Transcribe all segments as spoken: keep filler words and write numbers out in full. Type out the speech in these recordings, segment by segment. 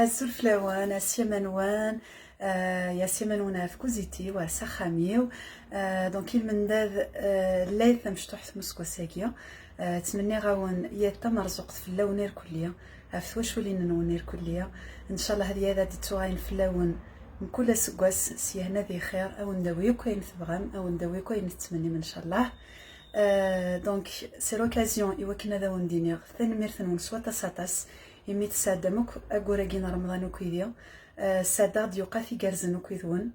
Azul fell-awen, ɛassima-nwen, eh, ɛassima-nwen ɣef tkuzit-iw, ɣer s axxam-iw. Eh, donc, i lmendad, eh, lɛid tamecṭuḥt n useggas-agi. Eh, ttmenniɣ-awen yat tamerzuqt fell-awen irkelli, ɣef twaculin-nwen irkelli. Ncallah ad yad ad d-ittuɣayen fell-awen mkul aseggas s yehna di xir, ad wen-d-tawi akk ayen tebɣam, ad wen-d-tawi akk ayen tettmennim, ncallah. Eh, donc, c'est l'occasion i wakken ad awen-d-iniɣ tanemmirt-nwen s waṭas aṭas, imi tesɛeddam akk ayyur-agi n Remḍan akked-i. Eh, tesɛeddaḍ-d awqat igerrzen akked-wen.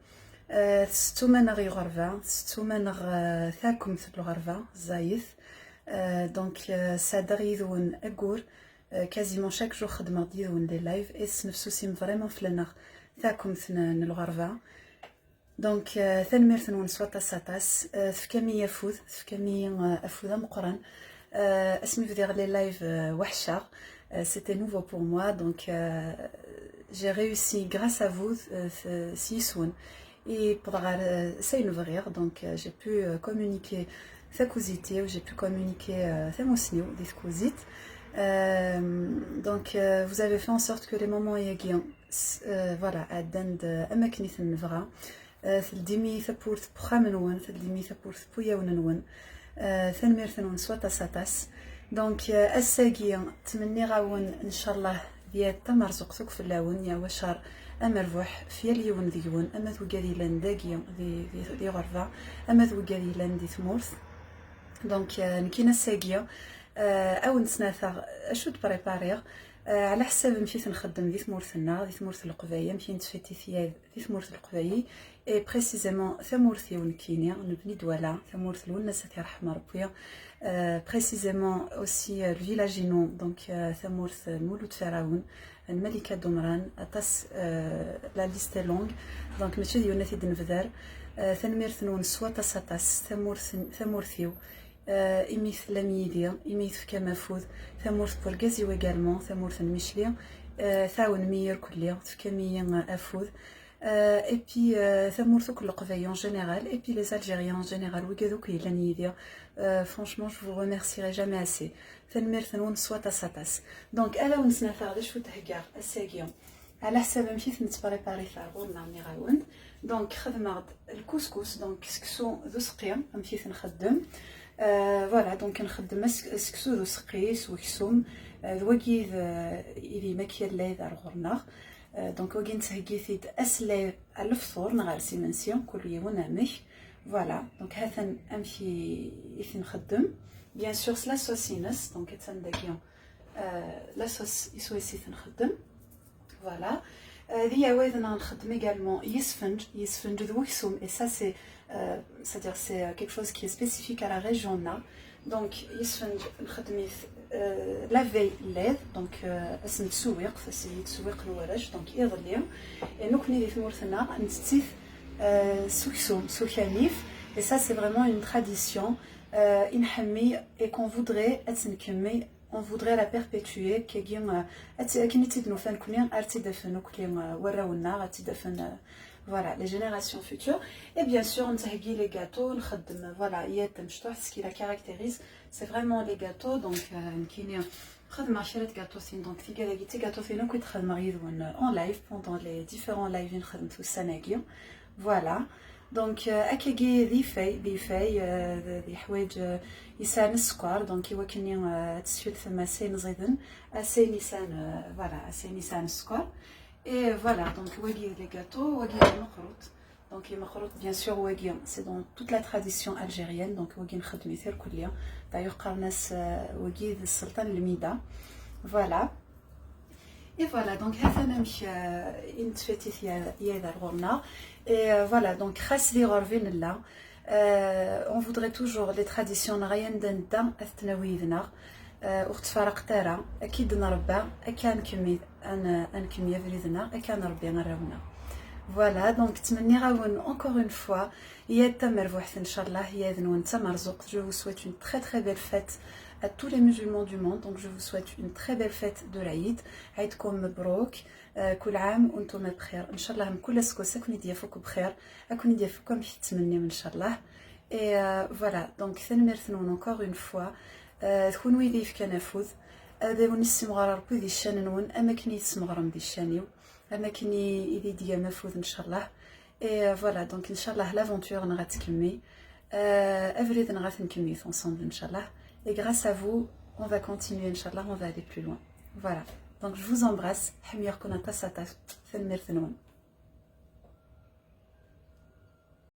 Eh, tsettum-aneɣ i lɣerba, tsettum-aneɣ, eh, takumt n lɣerba, ẓẓayet. Eh, donc, eh, sɛeddaɣ yid-wen ayyur, eh, quasiment chaque jour xeddmeɣ-d yid-wen des lives, et tesnefsusim vraiment fell-aneɣ takumt n, n lɣerba. Donc, eh, tanemmirt-nwen s waṭas aṭas. Eh, tefkam-iyi afud, tefkam-iyi, eh, afud ameqqran. Eh, asmi bdiɣ les lives, eh, weḥceɣ. Eh, c'était nouveau pour moi, donc, eh, j'ai réussi grâce à vous, eh, s, s yis-wen. I wwḍeɣ ɣer, eh, s ayen bɣiɣ, donc, eh, j'ai pu, eh, communiquer takuzit-iw, j'ai pu communiquer, eh, tamussni-w di tkuzit. Eh, donc, eh, vous avez fait en sorte que les moments-agi, s, eh, voilà, ɛeddan-d, eh, am akken i ten-nebɣa. Eh, teldim-iyi tawwurt n wexxam-nwen, teldim-iyi tawwurt n wuyawen-nwen. Eh, tanemmirt-nwen s waṭas aṭas. Donc, eh, ass-agi, ttmenniɣ-awen, ncallah, yat tamerzuqt akk fell-awen, ya wacar amerbuḥ f yal yiwen deg-wen, ama d wigad yellan dagi di, di, di ɣerba, ama d wigad yellan di tmurt. Donc, eh, nekkini ass-agi, eh, ad wen-d-snataɣ acu d-prépariɣ, eh, ɛla ḥsab amek i t-nxeddem di tmurt-nneɣ, di tmurt n Leqbayel, amek i nettfati tiyad di tmurt n Leqbayel, et précisément tamurt-iw nekkini, n Bni Dwala, tamurt n Lwennas At Yerḥem Rebbi, eh, précisément aussi, eh, le village-inu, donc, eh, tamurt n Mulud Farawen, n Malika Dumran, aṭas, eh, la liste est longue, donc mačči d yiwen ad t-id-nebder. Eh, tanemmirt-nwen s waṭas aṭas, tamurt, tamurt-iw, eh, imi tellam yid-i, imi tefkam afud, tamurt n wergaz-iw également, tamurt n Micli, eh, tɛawnem-iyi irkelli, tefkam-iyi, eh, afud. Eh, et puis, eh, tamurt akk n Leqbayel en général, et puis les Algériens en général, wigad akk yellan yid-i, eh, franchement, je vous remercierai jamais assez. Tanemmirt-nwen s waṭas aṭas. Donc, ad awen-d-snataɣ d acu d-heggaɣ ass-agi. Ɛla ḥsab amek i t-nettprépari ɣer ɣur-neɣ, nniɣ-awen-d. Donc, xedmeɣ-d lkuskus, donc seksu d useqqi, amek i t-nxeddem. Euh, voilà, donc nxeddem as-, seksu d useqqi s weksum, euh, d wagi d, euh, i d imakya n lɛid ar ɣur-neɣ. Euh, donc wagi nettheggi-t-id ass n lɛid ar lefṭur neɣ ar s imensi, kul yiwen amek. Voilà, donc ha-t-an amek i, i t-nxeddem. Bien sûr, s la sauce-ines, donc attan dagi, euh, la sauce iswi-s i t-nxeddem. Voilà. Euh, d iɛwayed-nneɣ nxeddem également yisfenǧ, yisfenǧ d weksum, et ça c'est, euh, c'est-à-dire c'est, euh, quelque chose qui est spécifique à la région-nneɣ. Donc yisfenǧ nxeddem-it, euh, la veille n lɛid, donc, euh, ass n tsewwiqt, ass n tsewwiqt n warrac, donc iḍelli. Et nekkni di tmurt-nneɣ nttett-it, euh, s weksum, s ukanif. Et ça c'est vraiment une tradition, euh, i nḥemmi et qu'on voudrait ad tt-nkemmel, on voudrait la perpétuer, akkagi, euh, ad tt-, akken i tt-id-nufa nekkni, ar tt-id-afen akk, euh, warraw-nneɣ, ad tt-id-afen, euh, voilà, les générations futures. Et bien sûr, nettheggi les gâteaux, nxeddem, voilà, yat tamecṭuḥt, ce qui la caractérise, c'est vraiment les gâteaux. Donc, euh, nekkini xedmeɣ kra n tgaṭutin, donc tigad-agi d tigaṭutin akk i d-xedmeɣ yid-wen, euh, en live pendant les différents lives i nxeddem ussan-agi. Voilà. Donc, euh, akkagi d ifay, d ifay, euh, d, d yeḥwaǧ, euh, yesɛan sskeṛ, donc i wakken, euh, ad tesfiltem asayen ẓiden, asayen yesɛan, euh, voilà, asayen yesɛan sskeṛ. Et voilà, donc wagi d les gâteaux, wagi d imeqrut. Donc imeqrut, bien sûr, wagi, c'est dans toute la tradition algérienne, donc wagi nxeddem-it irkelli. D'ailleurs, qqaren-as, euh, wagi d sselṭan n lmida. Voilà. Et voilà, donc ha-t-an amek, euh, i nettfati tiyad ar ɣur-neɣ. Et, euh, voilà, donc xas d iɣerb i nella, euh, on voudrait toujours les traditions neɣ ayen da nedda ad t-nawi yid-neɣ. Euh, ur ɣ-ttfaraqet ara, akka i d-nrebba, akka ad nkemmel, ad n-, ad nkemmel abrid-nneɣ, akka ad nrebbi arraw-nneɣ. Voilà, donc ttmenniɣ-awen encore une fois, yat tamerbuḥt, ncallah, yat-nwen d tamerzuqt. Je vous souhaite une très très belle fête à tous les musulmans du monde. Donc je vous souhaite une très belle fête de l'Aïd. Aïdkoum mebrouk. Euh, kul ɛam wa ntouma bxir. Ncallah mkul aseggas ad ken-id-yaf akk bxir, ad ken-id-yaf akk amek tettmennim, ncallah. Et, euh, voilà, donc tanemmirt-nwen encore une fois. Euh, d kunwi i d-yefkan afud. Ad awen-issemɣer Rebbi di ccan-nwen, am akken i yi-tesmeɣrem di ccan-iw. Am akken i d-iga mafud, nchallah. Et euh, voilà, donc nchallah l'aventure neɣ ad tkemmel. Euh, abrid neɣ ad t-nkemmel ensemble, nchallah. Et grâce à vous, on va continuer, nchallah, on va aller plus loin. Voilà. Donc je vous embrasse. Ḥemmleɣ-ken aṭas aṭas. Tanemmirt-nwen.